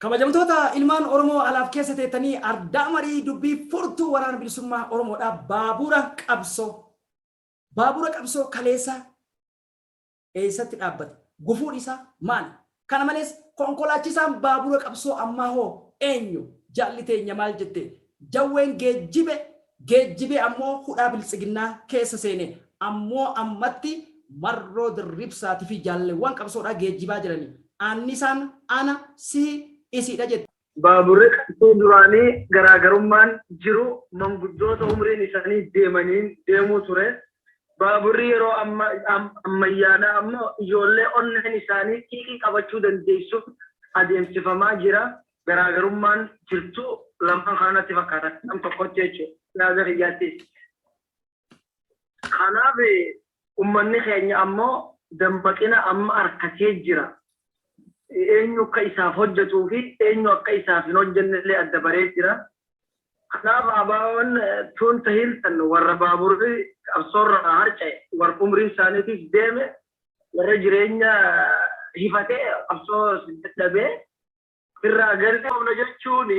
Kabajamtoota ilmaan Oromoo alaaf keessa teettanii ardaa marii dubbii furtuu waraana bilisummaa Oromoodha. Baabura qabsoo. Baabura qabsoo kaleessa eessatti dhaabbate? Gufuun isaa maali? Kana malees konkolaachisaan baabura qabsoo ammaa hoo eenyu? Jaalli teenya maal jette? Jawween geejjibe geejjibee ammoo hudhaa biltsiginnaa keessa seene. Ammoo ammatti Marroo Dirribsaati fi jaallewwan qabsoodhaa geejjibaa jirani. Aannisaan ana, sihi, isiidha jette. Baaburri qabsoo duraanii garaagarummaan jiru manguddoota umriin isaanii deemaniin deemuu ture. Baaburri yeroo ammayyaadhaa ammoo ijoollee onneen isaanii xiiqii qabachuu dandeessuun adeemsifamaa jira. Garaagarummaan jirtu lamaan kana natti fakkaata nam tokkotti jechuudha. Yaada kiyyaattis. Kanaaf ummanni keenya ammoo dammaqina amma arkatee jira. Eenyu akka isaaf hojjetuu fi eenyu akka isaaf hin hojjenne illee adda baree jira. Kanaaf ABOn tuun tahiiltan warra baaburri qabsoorraa harca'e, warra umriin isaaniitiif deeme, warra jireenya hifatee qabsoo dadhabee irraa gadi jechuun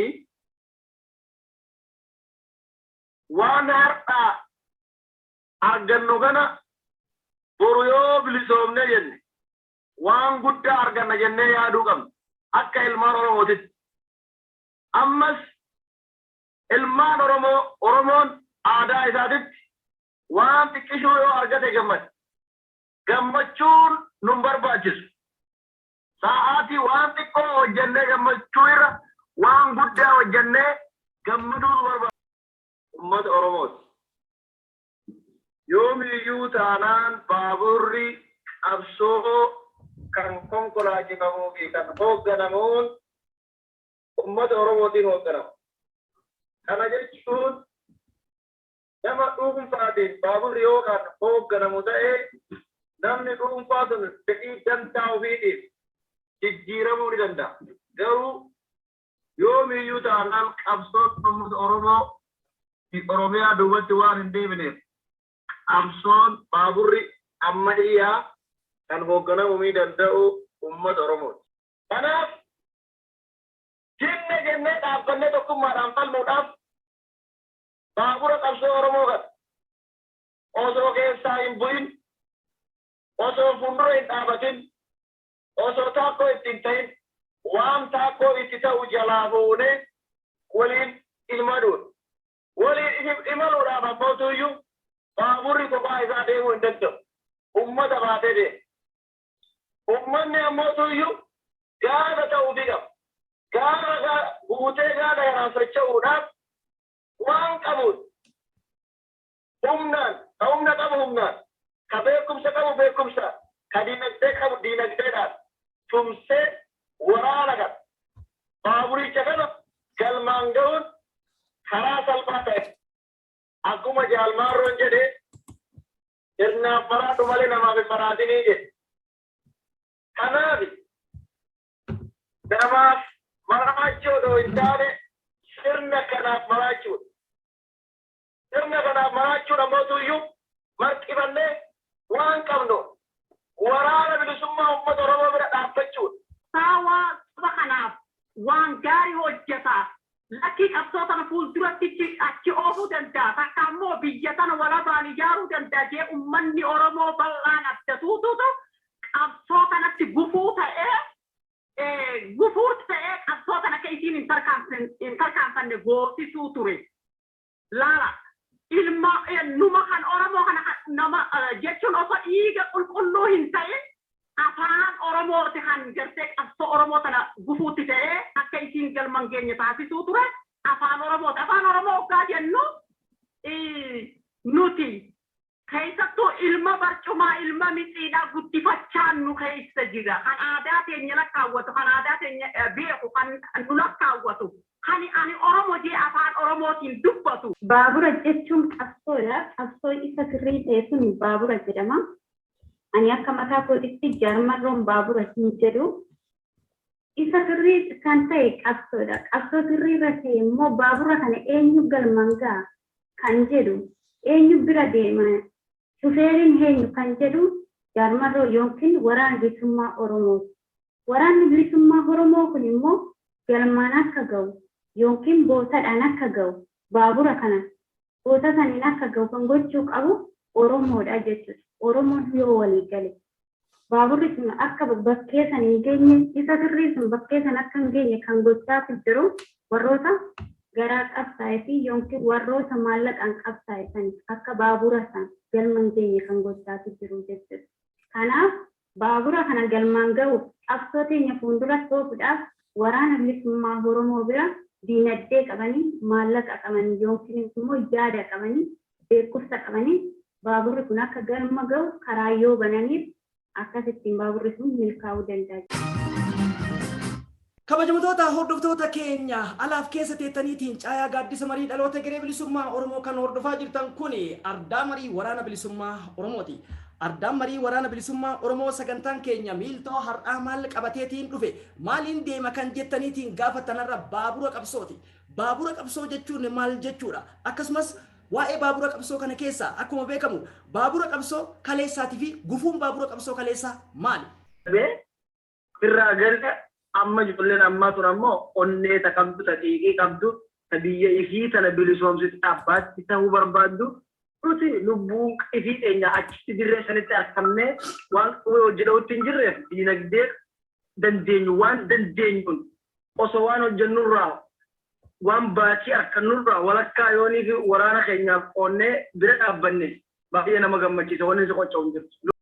waan har'a argannu kana boru yoo bilisoomne jenne waan guddaa arganna jennee yaaduu qabna akka ilmaan Oromootitti. Ammas ilmaan Oromoo Oromoon aadaa isaatitti waan xiqqishuu yoo argate gammada. Gammachuun nun barbaachisu. Sa'aatii waan xiqqoo hojjennee gammachuu irra waan guddaa hojjennee gammaduu nu barbaachisa. Uummata Oromooti. Yoomiyyuu taanaan baaburri qabsoo kan konkolaachifamuu fi kan hoogganamuun uummata Oromootiin hoogganama. Kana jechuun nama dhuunfaatiin baaburri yoo kan hoogganamu ta'e namni dhuunfaa sun fedhii dantaa ofiitiif jijjiiramuu ni danda'a. Garuu yoomiyyuu taanaan qabsoon uummata Oromoo fi Oromiyaa duubatti waan hin deebineef qabsoon baaburri ammayyaa kan hoogganamuu ni danda'u uummata Oromooti. Kanaaf jenne jennee dhaabbannee tokkummaadhaan falmuudhaaf baabura qabsoo Oromoo kana osoo keessaa hin bu'in, osoo fuuldura hin dhaabatin, osoo taakkoo itti hin ta'in, waan taakkoo itti ta'u jalaa fuunee waliin imaluudha. Waliin imaluudhaaf ammootuyyuu baaburri kophaa isaa deemuu hin danda'u. Ummata baatee deema. Ummanni ammootuyyuu gaada ta'uufii qaba. Gaara guutee gaada kanaan socho'uudhaaf waan qabuun humnaan, ka humna qabu humnaan, ka beekumsa qabu beekumsaan, ka diinagdee qabu diinagdeedhaan tumsee waraana kana baaburicha kana galmaan ga'uun karaa salphaa ta'e. Akkuma Jaal Maarroon jedhe, sirnaaf maraadhu malee namaaf hin maraatinii jedhe. Kanaaf namaaf maraachuu odoo hin taane sirna kanaaf maraachuudha. Sirna kanaaf maraachuun ammootuyyuu marxifannee waan qabnu waraana bilisummaa uummata Oromoo bira dhaabbachuudha. Saawaa saba kanaaf waan gaarii hojjeta. Lakkii qabsoo tana fuulduratti achi oofuu danda'a. Takka ammoo biyya tana walabaan ijaaruu danda'a jee uummanni Oromoo bal'aan abdatuututu qabsoo kanatti gufuu ta'ee qabsoo kana akka isiin hin tarkaanfanne goosisuu ture. Laala, ilma numa kan Oromoo kana nama jechuun osoo dhiiga qulqulluu hin ta'in afaan Oromooti kan gartee qabsoo Oromoo tana gufuutti ta'ee akka isiin galma hin geenye taasisuu ture afaan Oromooti. Afaan Oromoo hoggaa jennu nuti keessattuu ilma barcumaa, ilma mixiidhaa guddifachaan nu keessa jira. Kan aadaa teenya lakkaawwatu, kan aadaa teenya beeku, kan nu lakkaawwatu, kan ani Oromoo jee afaan Oromootiin dubbatu. Baabura jechuun qabsoodha. Qabsoo isa sirrii ta'e sun baabura jedhama. Ani akka mataa kootitti Jaal Marroon baabura hin jedhu. Isa sirrii kan ta'e qabsoodha. Qabsoo sirrii irra ta'e immoo baabura kana eenyu galmaan ga'a kan jedhu, eenyu bira deema, shufeeriin eenyu kan jedhu Jaal Marroo yookiin waraana bilisummaa Oromooti. Waraanni bilisummaa Oromoo kun immoo galmaan akka ga'u yookiin bootadhaan akka ga'u, baabura kana boota saniin akka ga'u kan gochuu qabu Oromoodha jechuudha. Oromoon yoo walii gale baaburri sun akka bakkee san hin geenye, isa sirrii sun bakkee san akka hin geenye kan gochaa jiru warroota garaa qabsaa'ee fi yookiin warroota maallaqaan qabsaa'e san akka baabura san galma hin geenye kan gochaa jiru jechuudha. Kanaaf baabura kana galmaan ga'uuf, qabsoo teenya fuulduratti oofuudhaaf, Waraana Bilisummaa Oromoo bira diinagdee qabanii, maallaqa qabanii, yookiin immoo yaada qabanii, beekumsa qabanii baaburri kun akka galma ga'u karaa yoo bananiif akkasittiin baaburri sun milkaa'uu danda'a. Kabajamtoota hordoftoota keenya alaaf keessa teettaniitiin caayaa gaaddisa marii dhaloota garee bilisummaa Oromoo kan hordofaa jirtan kun ardaa marii Waraana Bilisummaa Oromooti. Ardaan marii Waraana Bilisummaa Oromoo sagantaan keenya miiltoo har'aa maal qabateetiin dhufe, maaliin deema kan jettaniitiin gaafattanarra baabura qabsooti. Baabura qabsoo jechuun maal jechuudha? Akkasumas waa'ee baabura qabsoo kana keessa akkuma beekamu baabura qabsoo kaleessaatii fi gufuun baabura qabsoo kaleessaa maali? Irraa galle. Amma ijoolleen ammaa tun ammoo onnee ta qabdu, ta xiiqii qabdu, ta biyya ifii tana bilisoomsite abbaatti tahuu barbaaddu. Nuti lubbuu ifii teenya achitti dirree sanitti arkamnee waan qawwee hojii dha'utti hin jirreef, diinagdee dandeenyu waan dandeenyuun osoo waan hojjennurraa, waan baatii arkannurraa walakkaa yoonii fi waraana keenyaaf qoonnee bira dhaabbanne baay'ee nama gammachiisa. Wanni si qocca'u hin jirtu.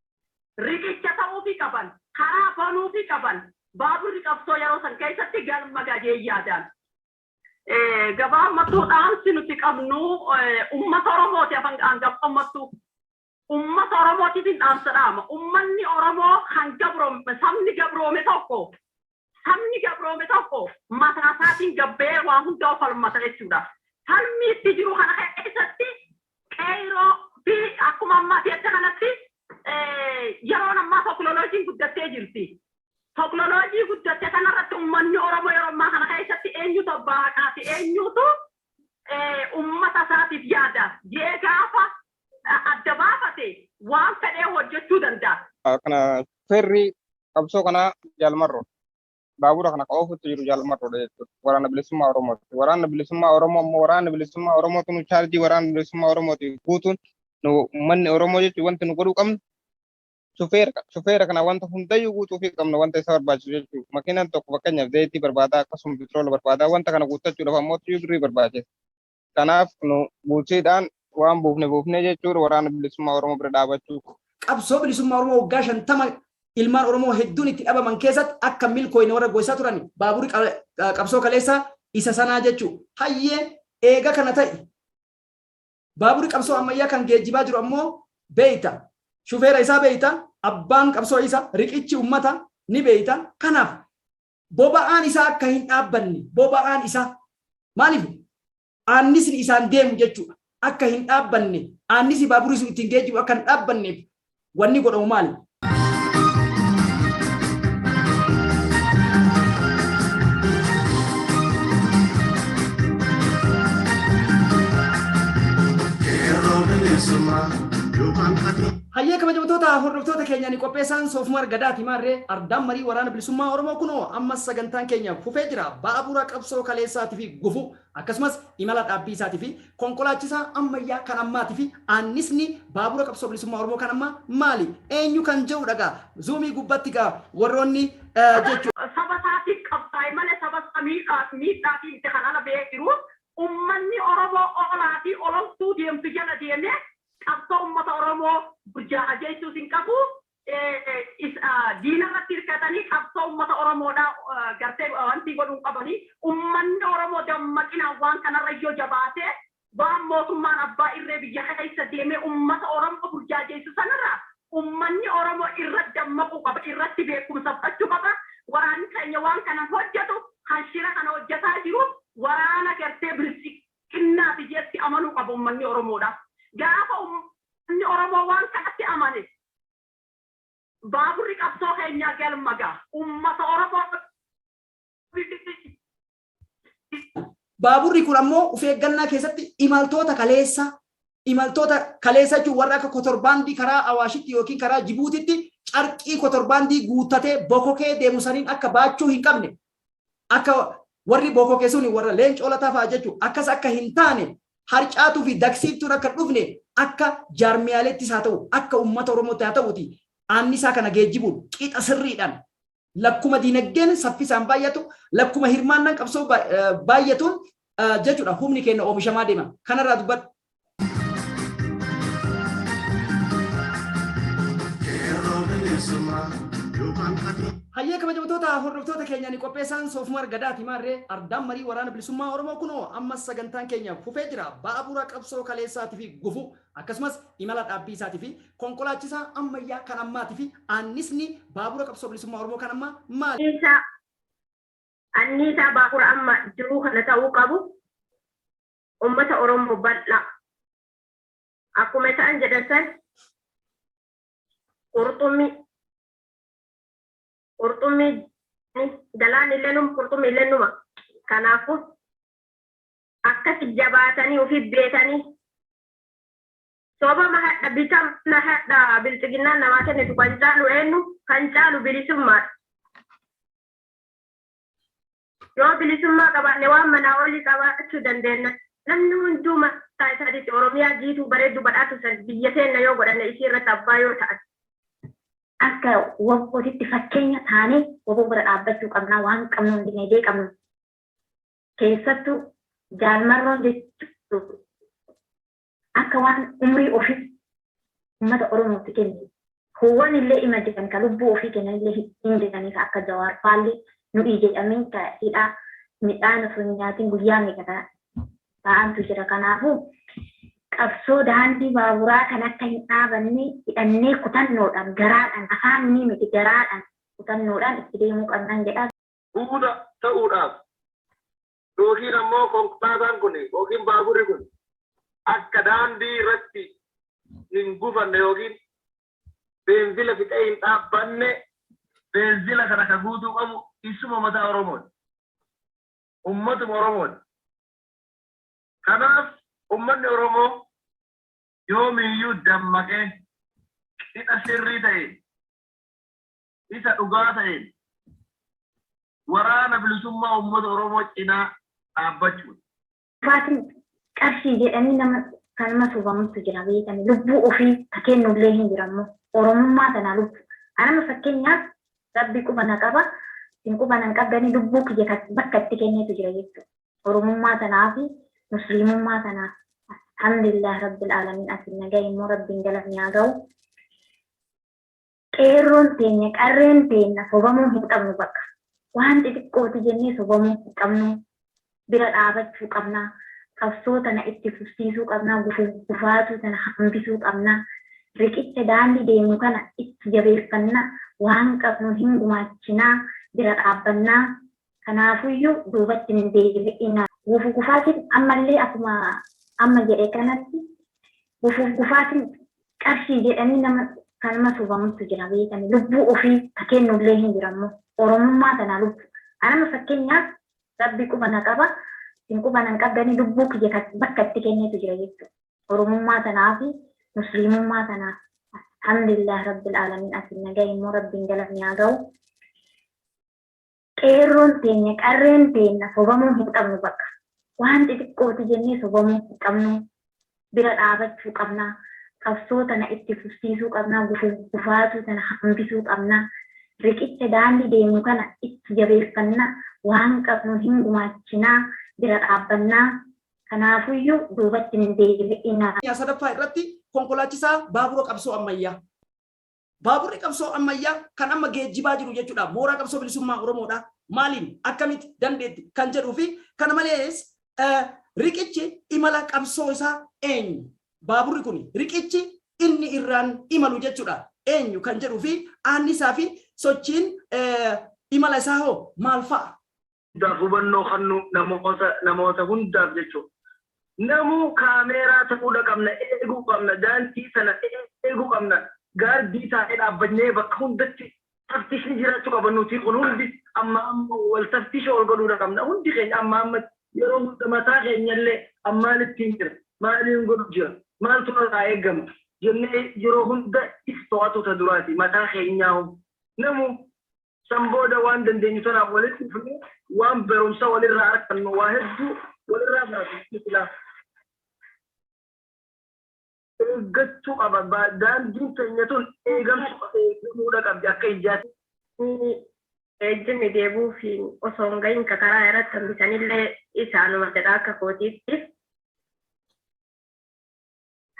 Riqicha ta'uufii qaban, karaa banuufii qaban, baaburri qabsoo yeroo san keessatti galma gahee yaadaan. Gabaabmattuu dhaamsi nuti qabnu ummata Oromooti, afan hangafammattuu. Ummata Oromootiif hin dhaamsa dhaama. Ummanni Oromoo kan gabroome, sabni gabroome tokko mataa isaatiin gabbee waa hunda of falmata jechuudha. Falmii itti jiru kana keessatti qeeroo fi akkuma ammaa akka kanatti yeroon ammaa teknooloojiin guddattee jirti. Teknooloojii guddatte kanarratti uummanni Oromoo yeroo ammaa kana keessatti eenyutu abbaa haqaati, eenyutu uummata isaatiif yaada jee gaafa adda baafate waan fedhee hojjechuu danda'a. Kana ferri qabsoo kanaa Jaalmarroo. Baabura kana kan oofutti jiru Jaalmarroodha jechuudha. Waraana Bilisummaa Oromooti. Waraana Bilisummaa Oromoo immoo Waraana Bilisummaa Oromootu nu chaarjii Waraana Bilisummaa Oromooti guutuun nu uummanni Oromoo jechuun wanti nu godhuu qabnu shufeera kana wanta hundayyuu guutuufii qabna, wanta isa barbaachisu jechuudha. Makiinaan tokko fakkeenyaaf zayitii barbaada, akkasuma petroola barbaada. Wanta kana guuttachuudhaaf ammoo birrii barbaachisa. Kanaaf nu buusiidhaan waan buufne buufne jechuudha Waraana Bilisummaa Oromoo bira dhaabachuu. Qabsoo bilisummaa Oromoo waggaa 50 ilmaan Oromoo hedduun itti dhabaman keessatti akka milkooyne warra goisaa turan baaburri qabsoo kaleessaa isa sanaa jechuu. Hayyee, eega kana ta'e, baaburri qabsoo ammayyaa kan geejjibaa jiru ammoo beeyta. Shufeera isaa beeyta, abbaan qabsoo isa, riqichi ummata ni beeyta. Kanaaf boba'aan isaa akka hin dhaabbanne, boba'aan isaa maaliif aannisni isaan deemu jechuudha. Akka hin dhaabbanne, aannisi baaburri sun ittiin geejjibu akka hin dhaabbanneef wanni godhamu maali? Hayyee, kabajamtoota hordoftoota keenya, ni qopheessaan Soofumar Gadaati. Maarree ardaan marii Waraana Bilisummaa Oromoo kunoo ammas sagantaan keenya fufee jira. Baabura qabsoo kaleessaatii fi gufuu, akkasumas imala dhaabbii isaatii fi konkolaachisaa ammayyaa kan ammaatii fi aannisni baabura qabsoo bilisummaa Oromoo kan ammaa maali? Eenyu kan jedhu dhagaa zuumii gubbatti gaa warroonni jechuudha. Saba isaatiif qabsaa'e malee saba isaa miidhaa fi itti kan ala ba'ee jiru. Ummanni Oromoo olaa fi ololtuu deemtu jala deemee qabsoo ummata Oromoo burjaa'a jechuus hin qabu. Diina irratti hirkatanii qabsoo ummata Oromoodhaa gartee wanti godhuu hin qabanii. Ummanni Oromoo dammaqinaan waan kanarra yoo jabaatee, waan mootummaan abbaa irree biyya keessa deemee ummata Oromoo burjaajeessu sanarraa ummanni Oromoo irra dammaquu qaba, irratti beekumsa fudhachuu qaba. Waraanni keenya waan kana hojjetu, kan shira kana hojjetaa jiru waraana gartee bilchiqinnaati jetti amanuu qaba ummanni Oromoodha. Gaafa ummanni Oromoo waan kanatti amane baaburri qabsoo keenyaa galma ga'a. Ummata Oromoo Baaburri kun ammoo of eeggannaa keessatti imaltoota kaleessa jechuun warra akka kotorbaandii karaa Awaashitti yookiin karaa Jibuutitti carqii kotorbaandii guuttatee bokokee deemu saniin akka baachuu hin qabne akka Warri bookoo keessuun warra Leencoo Lataa fa'aa jechuudha. Akkas akka hin taane, harcaatuu fi dagsiiftuun akka dhufne, akka jaarmiyaaleettis haa ta'u, akka uummata Oromootti haa ta'uti, aannisaa kana geejjibuun qixa sirriidhaan lakkuma diinagdeen saffisaan baay'atu, lakkuma hirmaannaan qabsoo baay'atuun jechuudha, humni keenya oomishamaa deema. Kanarraa dubbadhu. Hayyee, kabajamtoota hordoftoota keenya, ni qopheessaan Soofumar Gadaati. Maarree ardaan marii Waraana Bilisummaa Oromoo kunoo ammas sagantaan keenya fufee jira. Baabura qabsoo kaleessaatii fi gufuu, akkasumas imala dhaabbii isaatii fi konkolaachisaa ammayyaa kan ammaatii fi aannisni baabura qabsoo bilisummaa Oromoo kan ammaa maali? Anniisaa baabura amma jiruu kana ta'uu qabu ummata Oromoo bal'aa. Akkuma isaan jedhan san, qurxummii galaan illee numa, qurxummii illee numa. Kanaafuu akkas jabaatanii ofii beekanii sobama hadha bitama hadha bilxiginnaan namaa kennitu kan caalu eenyu? Kan caalu bilisummaadha. Yoo bilisummaa qabaanne waan manaa olii qabaachuu dandeenya. Namni hunduu mataa isaatiitti Oromiyaa jiituu bareedduu badhaatu san biyya teenna yoo godhanne, isii irratti abbaa yoo ta'an. Akka WBOtitti fakkeenya taanee WBO bira dhaabbachuu qabnaa, waan qabnuun, dinagdee qabnu. Keessattuu Jaalmarroon jechuun akka waan umrii ofii uummata Oromootti kenne. Huwwan illee ima jedhan, ka lubbuu ofii kennan illee hin jedhanii, ka akka Jawaar faallee nuyi jedhamee ka hidhaa midhaan osoo hin nyaatin guyyaa meeqa ta'antu jira. Kanaafuu qabsoo daandii baaburaa kan akka hin dhaabanne hidhannee kutannoodhaan, garaadhaan, afaan ni miti, garaadhaan kutannoodhaan itti deemuu qabnan jedha. Bu'uura ta'uudhaaf yookiin ammoo konkolaataan kun yookiin baaburri kun akka daandii irratti hin gufanne yookiin beenzila fixee hin dhaabbanne, beenzila kana ka guutuu qabu isuma mataa Oromooti. Ummatuma Oromooti. Kanaaf ummanni Oromoo yoomiyyuu dammaqee qixa sirrii ta'e, isa dhugaa ta'een Waraana Bilisummaa Uummata Oromoo cinaa dhaabbachuudha. Faatin qarshii jedhanii nama kanuma sobamutu jira beekani, lubbuu ofii ka kennullee hin jirammoo Oromummaa tanaa lubbuu. Anama fakkeenyaaf Rabbi quba na qaba, isin quba nan qabdanii, lubbuu kiyya bakka itti kenneetu jira jechuudha. Oromummaa tanaa fi musliimummaa tanaaf, alhamdulillah rabbil aalamiin, asin nagaye immoo Rabbiin galanni haa ga'u. Qeerroon teenya, qarreen teenya, sobamuu hin qabnu bakka. Waan xixiqqooti jennee sobamuu hin qabnu, bira dhaabachuu qabna. Qabsoo tana itti fufsiisuu qabna, gufaatuu tana hambisuu qabna. Riqicha daandii deemnu kana itti jabeeffanna, waan qabnu hin gumaachinaa, bira dhaabbannaa. Kanaafuyyuu duubatti hin deebi'ina. Gufu gufaatiin ammallee akkuma amma jedhe kanatti, gufuuf gufaatiin qarshii jedhanii nama kanuma sobamutu jira beekani, lubbuu ofii ka kennullee hin jirammoo Oromummaa tanaa lubbuu. Anama fakkeenyaaf Rabbi quba na qaba, isin quba nan qabdanii, lubbuu kiyya bakka itti kenneetu jira jechuudha. Oromummaa tanaa fi musliimummaa tanaaf, alhamdulillah rabbil aalamiin, asin nagaye immoo Rabbiin galanni haa ga'u. Qeerroon teenya, qarreen teenya, sobamuu hin qabnu bakka. Waan xixiqqooti jennee sobamuu hin qabnu, bira dhaabachuu qabna. Qabsoo tana itti fufsiisuu qabna, gufaatuu tana hambisuu qabna. Riqicha daandii deemnu kana itti jabeeffanna, waan qabnu hin gumaachinaa, bira dhaabbannaa. Kanaafuyyuu duubatti hin deebi'ina. Sadaffaa irratti konkolaachisaa baabura qabsoo ammayyaa. Baaburri qabsoo ammayyaa kan amma geejjibaa jiru jechuudha. Mooraa qabsoo bilisummaa Oromoodha. Maaliin, akkamitti, dandeetti kan jedhuu fi kana malees riqichi imala qabsoo isaa eenyu? Baaburri kun riqichi inni irraan imalu jechuudha. Eenyu kan jedhuu fi aannisaa fi sochiin imala isaa hoo maal fa'a? Hundaaf hubannoo kennu, namoota hundaaf jechuudha. Namuu kaameeraa ta'uudha qabna, eeguu qabna, daandii sana eeguu qabna. Gaardii taa'ee dhaabbannee bakka hundatti taftishni jiraachuu qaba. Nuti kun hundi amma amma wal taftisha ol godhuudha qabna. Hundi keenya amma amma yeroo hunda mataa keenyallee maalittiin jira, maaliin godhu jira, maaltu irraa eegama jennee yeroo hunda if to'atu ta duraati mataa keenyaa namu. San booda waan dandeenyu tanaaf walitti dhufnee waan barumsa walirraa argannu waa hedduu walirraa baratu silaa. Eeggachuu qaba. Daandiin teenya tun eegamtu eegamuudha qabdi akka ijaatti. Geejjibni deebi'uu fi osoo hin gahin ka karaa irratti hambisanillee isaanuma jedha akka kootiitti.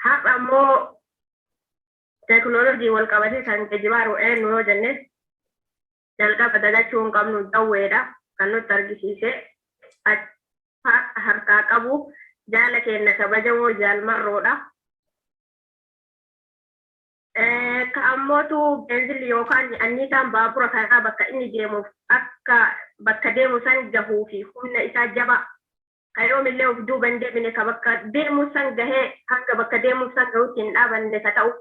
Har'a ammoo teekinooloojii wal qabatee kan geejjibaa eenyu yoo jenne, jalqaba dagachuu hin qabnu, jawweedha kan nutti argisiise. Harkaa qabu jaala keenya kabajamoo jaalmarroodha. Ka ammootu beenzilli yookaan anniisaan baabura kanaa bakka inni deemuuf akka bakka deemu san gahuu fi humna isaa jaba ka yoomillee of duuba hin deebine, ka bakka deemu san gahee hanga bakka deemu san gahutti hin dhaabanne ka ta'u.